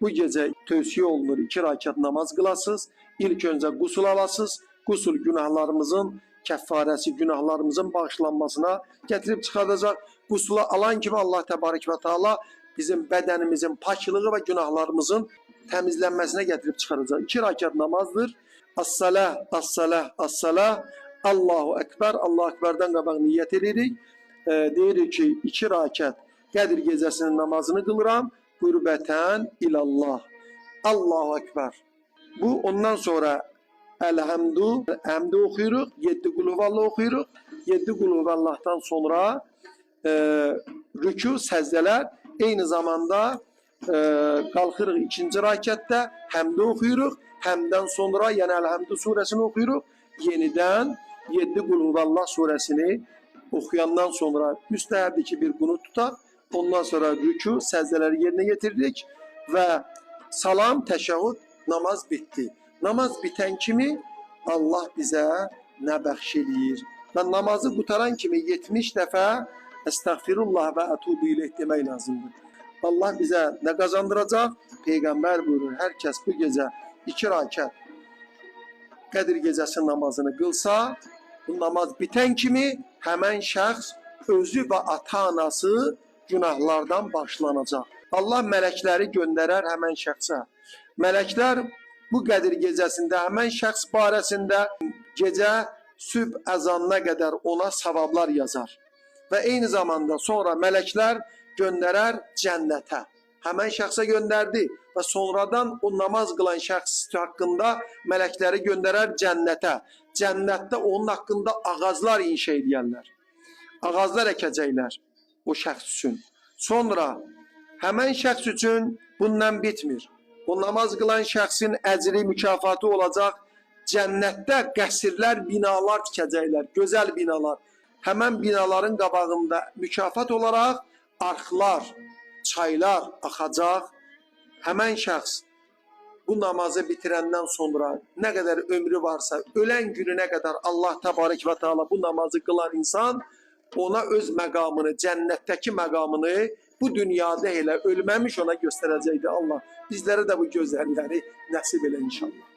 Bu gecə tövsiyə olunur 2 rəkat namaz qılasınız. İlk öncə qusul alasınız. Qusul günahlarımızın kəffarəsi, günahlarımızın bağışlanmasına gətirib çıxardacaq. Qusulu alan kimi Allah Təbarək və Teala bizim bədənimizin paklığı və günahlarımızın təmizlənməsinə gətirib çıxaracaq. 2 rəkat namazdır. As-salah, as-salah, as-salah. Allahu Ekber. Allahu Ekberdən qabaq niyyət edirik. Deyirik ki, 2 rəkat Qədir gecəsinin namazını qılıram. Qürbətən ilallah. Allahu Ekber. Bu ondan sonra Elhamdu, Həmdi oxuyuruq, 7 qulhuvallah oxuyuruq. 7 qulhuvallahdan sonra rükû, səzdələr eyni zamanda qalxırıq ikinci rəkətdə Həmdi oxuyuruq. Həmdən sonra yəni Elhamdu surəsini oxuyuruq. Yenidən 7 qulhuvallah surəsini oxuyandan sonra müstəhəbdir ki, bir qunut tutaq. Ondan sonra rükû, səzdələri yerinə getiririk və salam, təşəhhüd, namaz bitdi. Namaz bitən kimi Allah bizə nə bəxş eləyir? Və namazı qutaran kimi 70 dəfə Əstəğfirullah və ətubu ileyh demək lazımdır. Allah bizə nə qazandıracaq? Peyğəmbər buyurur, hər kəs bu gecə 2 rəkət Qədir gecəsi namazını qılsa, bu namaz bitən kimi həmən şəxs özü və ata-anası günahlardan bağışlanacaq. Allah mələkləri göndərər həmən şəxsə. Mələklər bu Qədir gecəsində həmən şəxs barəsində gecə sübh əzanına qədər ona savablar yazar. Və eyni zamanda sonra mələklər göndərər cənnətə. Həmən şəxsə göndərdi və sonradan o namaz qılan şəxs haqqında mələkləri göndərər cənnətə. Cənnətdə onun haqqında ağaclar inşa edərlər. Ağaclar əkəcəklər o şəxs üçün. Sonra həmən şəxs üçün bundan bitmir. O namaz qılan şəxsin əcri, mükafatı olacaq. Cənnətdə qəsrlər, binalar tikəcəklər, gözəl binalar. Həmən binaların qabağında mükafat olaraq arxlar, çaylar axacaq. Həmən şəxs bu namazı bitirəndən sonra nə qədər ömrü varsa, ölən gününə qədər Allah Təbarək və Teala bu namazı qılan insan ona öz məqamını, cənnətdəki məqamını bu dünyada elə ölməmiş ona göstərəcəkdir Allah. Bizlərə də bu gözəllikləri nəsib elə inşallah.